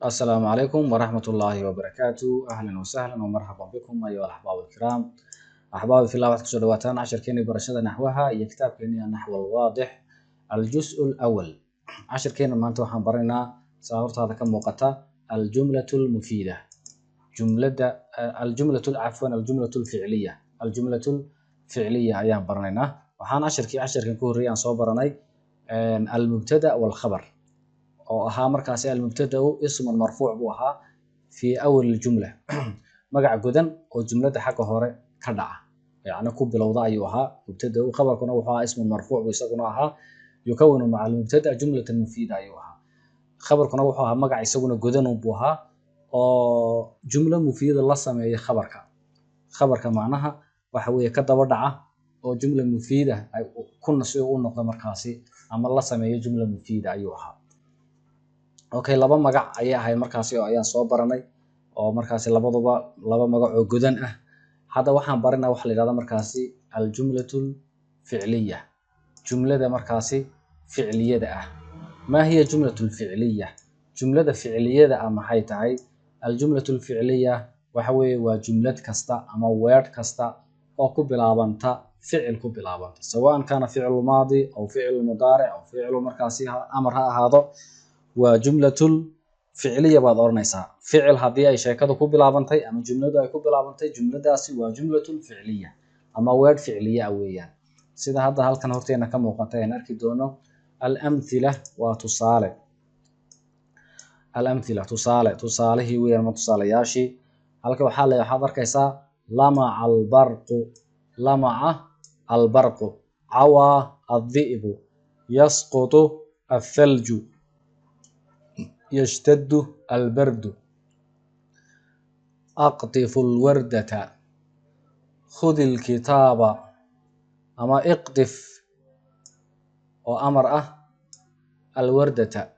السلام عليكم ورحمة الله وبركاته، أهلا وسهلا ومرحبا بكم أيها الأحباب الكرام. أحبابي في الله، waxaad kusoo dhawaataan casharkeeni barashada naxwaha iyo kitaabkeeni النحو الواضح الجزء الأول. Casharkeena maanta waxaan baranaynaa, saa hortaada ka muuqata, الجملة المفيدة, jumlada الجملة, عفوا, الجملة الفعلية. الجملة الفعلية ayaan baranaynaa. Waxaan casharkii casharkan ku horreeyay aan soo baranay المبتدأ والخبر, oo ahaa markaasi المبتدأ اسم مرفوع buu ahaa في أول الجملة, magac godan oo jumladda xagga hore ka dhaca, yacni ku bilowda ayuu ahaa mubtada. Khabarkuna wuxuu ahaa اسم مرفوع buu isaguna ahaa, يكون مع المبتدأ جملة مفيدة ayuu ahaa. Khabarkuna wuxuu ahaa magac isaguna godan buu ahaa oo jumlo mufiida la sameeya khabarka. Khabarka macnaha waxa weeye ka daba dhaca oo jumla mufiida ay kuna si u noqdo markaasi ama la sameeyo jumla mufiida ayuu ahaa. Okay, laba magac ayay ahayd markaasi oo ayaan soo baranay, oo markaasi labaduba laba magac oo godan ah. Hadda waxaan baranaa waxa la yidhahda markaasi الجملة الفعلية, jumlada markaasi ficliyada ah. ما هي جملة الفعلية? Jumlada ficliyada ah maxay tahay? الجملة الفعلية waxa weeye waa jumlad kasta ama weedh kasta oo ku bilaabanta ficil, ku bilaabanta سواء كان فعل ماضي أو فعل مضارع أو فعل markaasi amar ha ahaado, waa جملة فعلية baad odhanaysaa. Ficil haddii ay sheekadu ku bilaabantay ama jumladu ay ku bilaabantay, jumladaasi waa جملة فعلية ama weedh ficliya ah weeyaan, sida hadda halkan horteena ka muuqata aan arki doono. الأمثلة waa tusaale. الأمثلة tusaale, tusaalihii weeyaan ama tusaalayaashii. Halka waxaa le waxaad arkaysaa لمع البرق, لمع البرق, عوى الذئب, يسقط الثلج, يشتد البرد, أقطف الوردة, خذ الكتاب ama اقطف oo amar ah الوردة.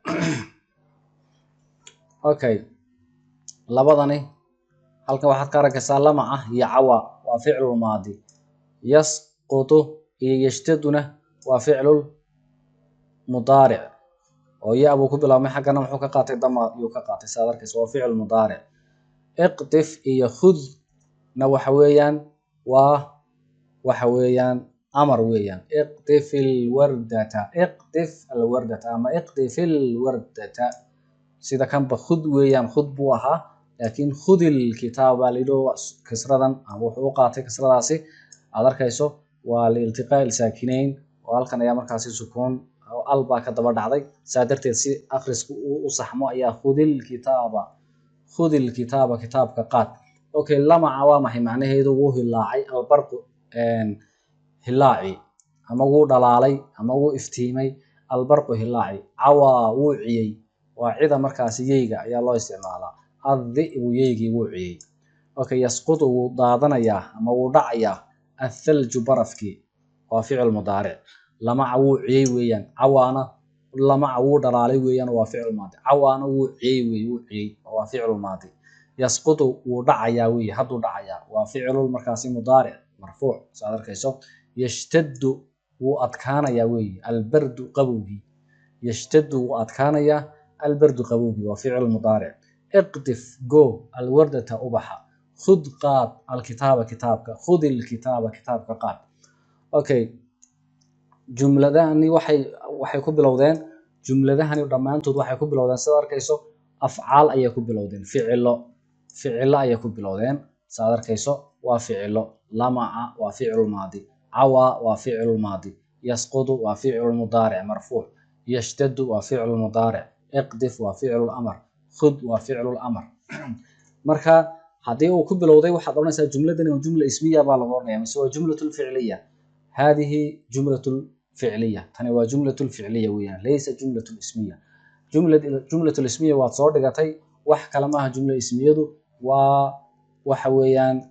Okay, labadani halkan waxaad ka arkaysaa لمع iyo عوى waa ficlu maadi, يسقط iyo يشتد na waa ficlu mudaaric oo ya buu ku bilaabmay, xaggana muxuu ka qaatay? Dama yuu ka qaatay, saad arkaysa, waa ficil mudaaric. اقطف iyo خذ na waxa weeyaan waa waxa weeyaan amar weeyaan. اقطف الوردة, اقطف الوردة ama اقطف الوردة, sida kanba خذ weeyaan, خذ buu ahaa, laakiin خذ الكتاب baa la yidhi. Kasradan ama wuxuu u qaatay kasradaasi aad arkayso waa لالتقاء الساكنين, oo halkan ayaa markaasi sukuun oo al baa ka daba dhacday, saa darteed si akhrisku u saxmo ayaa خذ الكتاب, خذ الكتاب, kitaabka qaad. Okay, لمع waa maxay macnaheedu? Wuu hilaacay, البرق hilaaci ama wuu dhalaalay ama wuu iftiimay, البرق hilaaci. عوى wuu ciyey, waa cida markaasi yeyga ayaa loo isticmaalaa. الذئب yeygii wuu ciyey. Okay, يسقط wuu daadanayaa ama wuu dhacayaa, الثلج barafkii, waa ficil mudaaric. لمع wuu ciyey weeyaan, عوى na لمع wuu dhalaalay weeyaan, waa ficil maadi. عوى na wuu ciyey wey, wuu ciyey, waa ficil maadi. يسقط wuu dhacayaa wey, hadduu dhacayaa, waa ficil markaasi mudaaric marfuuc, saad arkayso. يشتد wuu adkaanayaa wey, البرد qabowgii. يشتد wuu adkaanayaa, البرد qabowgii, waa ficil mudaaric. اقطف go, الوردة ubaxa, خذ qaad, الكتاب kitaabka, خذ الكتاب kitaabka qaad. Okay, jumladahani waxay ku bilowdeen, jumladahani dhammaantood waxay ku bilowdeen, sidaad arkayso, afcaal ayay ku bilowdeen, ficilo, ficilo ayay ku bilowdeen, saad arkayso, waa ficilo. لمع waa ficlu maadi, عوى waa ficlu maadi, يسقط waa ficlu mudaaric marfuuc, يشتد waa ficlu mudaaric, اقطف waa ficlu amar, خذ waa ficlu amar. Marka haddii uu ku bilowday, waxaad odhanaysaa jumladani waa جملة اسمية baa lagu odhanaya mise waa جملة فعلية? هذه جملة فعلية, tani waa جملة فعلية weeyaan, ليس جملة اسمية. جملة اسمية waad soo dhigatay, wax kale maaha. Jumla ismiyadu waa waxa weeyaan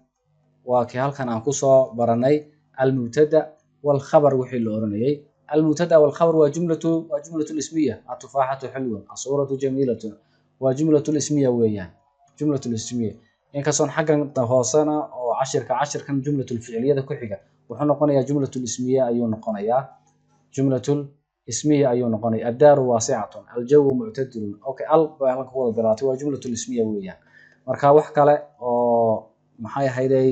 waa kii halkan aan kusoo baranay, المبتدأ والخبر wixii la oranayay. المبتدأ والخبر waa جملة اسمية. التفاحة حلوة, الصورة جميلة, waa جملة اسمية weeyaan, جملة اسمية. Inkastoon xaggan hoosena oo cashirka cashirkan جملة الفعلية da ku xiga wuxuu noqonayaa جملة اسمية ayuu noqonayaa, جملة Ismiya ayuu noqonaya. Addaaru waasicatun, aljawu muctadilun. Okay, al baa halkan ku wada bilaatay, waa jumlatu ismiya weeyaan. Marka wax kale oo maxay ahaydey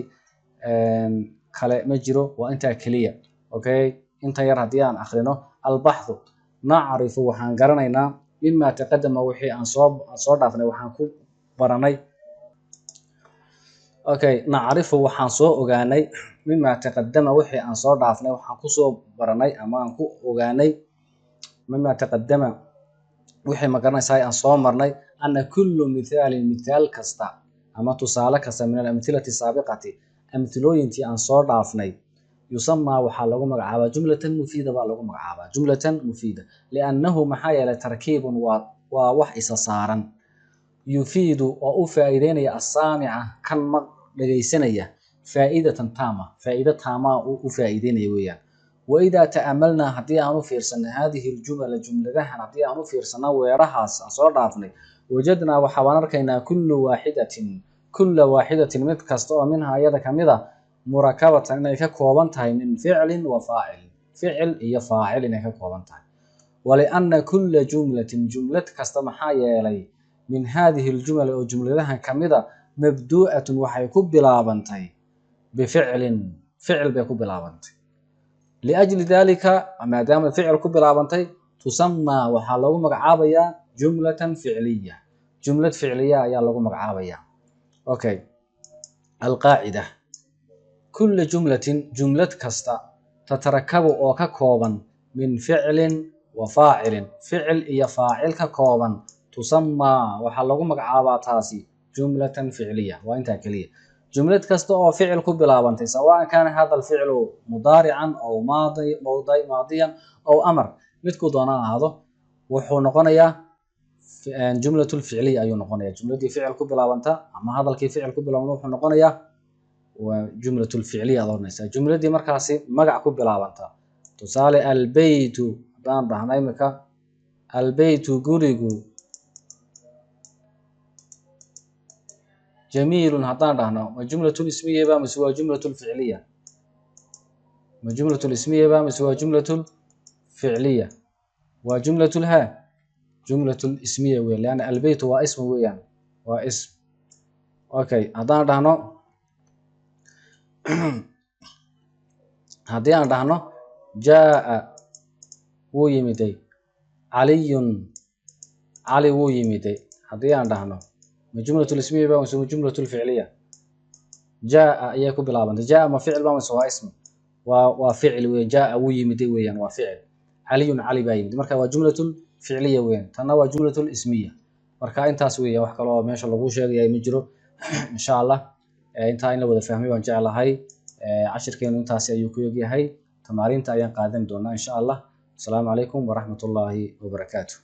kale ma jiro, waa intaa keliya. Okay, intan yar haddii aan akhrino. Albaxthu, nacrifu waxaan garanaynaa, mima taqadama wixii aan soo dhaafnay waxaan ku baranay. Okay, nacrifu waxaan soo ogaanay, mima taqadama wixii aan soo dhaafnay waxaan kusoo baranay ama aan ku ogaanay, mima taqadama wixii ma garanaysaa aan soo marnay, ana kullu mithaalin mithaal kasta ama tusaale kasta min alamthilati saabiqati amthilooyintii aan soo dhaafnay, yusamaa waxaa lagu magacaabaa jumlatan mufiida baa lagu magacaabaa jumlatan mufiida, liannahu maxaa yeelay tarkiibun waa wax isa saaran, yufiidu oo u faa'iideynaya assaamica kan ma dhegaysanaya faa'idatan taama, faa'iido taamaa u faa'iideynaya weeyaan. Waidaa ta'amalnaa haddii aan u fiirsano haadihi aljumala jumladahan, haddii aan u fiirsano weerahaas aan soo dhaafnay, wajadnaa waxaa baan arkaynaa kullu waaxidatin, kulla waaxidatin mid kasta oo minhaa iyada kamid a, murakabatan inay ka kooban tahay min ficlin wa faacil, ficil iyo faacil inay ka kooban tahay. Walianna kulla jumlatin jumlad kasta maxaa yeelay min haadihi aljumal oo jumladahan kamida mabdu'atun waxay ku bilaabantay bificlin, ficil bay ku bilaabantay. Liajli dalika maadaama ficil ku bilaabantay, tusamaa waxaa lagu magacaabayaa jumlatan ficliya, jumlad ficliya ayaa lagu magacaabayaa. Okay, alqaacida, kulla jumlatin jumlad kasta tatarakabu oo ka kooban min ficlin wa faacilin, ficil iyo faacil ka kooban, tusamaa waxaa lagu magacaabaa taasi jumlatan ficliya. Waa intaa keliya. Jumlad kasta oo ficil ku bilaabantay, sawaan kaana hada alficlu mudaarican aw maadiyan aw amar, midkuu doona ahaado, wuxuu noqonayaa jumlatu ficliya ayuu noqonaya. Jumladii ficil ku bilaabanta ama hadalkii ficil ku bilaabanta wuxuu noqonayaa waa jumlatu ficliya aad oranaysaa. Jumladii markaasi magac ku bilaabanta, tusaale albeytu haddaan dhahno imika, albeytu gurigu, jamiilun haddaan dhahno, ma jumlatun ismiya ba mise waa jumlatun ficliya? Ma jumlatun ismiya ba mise waa jumlatun ficliya? Waa jumlatul ha, jumlatul ismiya weeyaan, lianna albeytu waa ism weeyaan, waa ism. Okay, haddaan dhahno, haddii aan dhahno jaa wuu yimiday, caliyun cali wuu yimiday, haddii aan dhahno, ma jumlatul ismiya ba mise jumlatul ficliya? Jaa ayay ku bilaabantay. Jaa ma ficil ba mise waa ism? Waa ficil weeyaan. Jaa wuu yimiday weeyaan, waa ficil. Caliyun cali baa yimid, marka waa jumlatul ficliya weeyaan, tanna waa jumlatul ismiya. Marka intaas weeyaan, wax kale oo meesha lagu sheegaya ma jiro. Insha allah intaa in la wada fahmay waan jeclahay. Cashirkeenu intaasi ayuu ku egyahay. Tamaariinta ayaan qaadan doonaa insha allah. Asalaamu calaykum waraxmatullaahi wabarakaatu.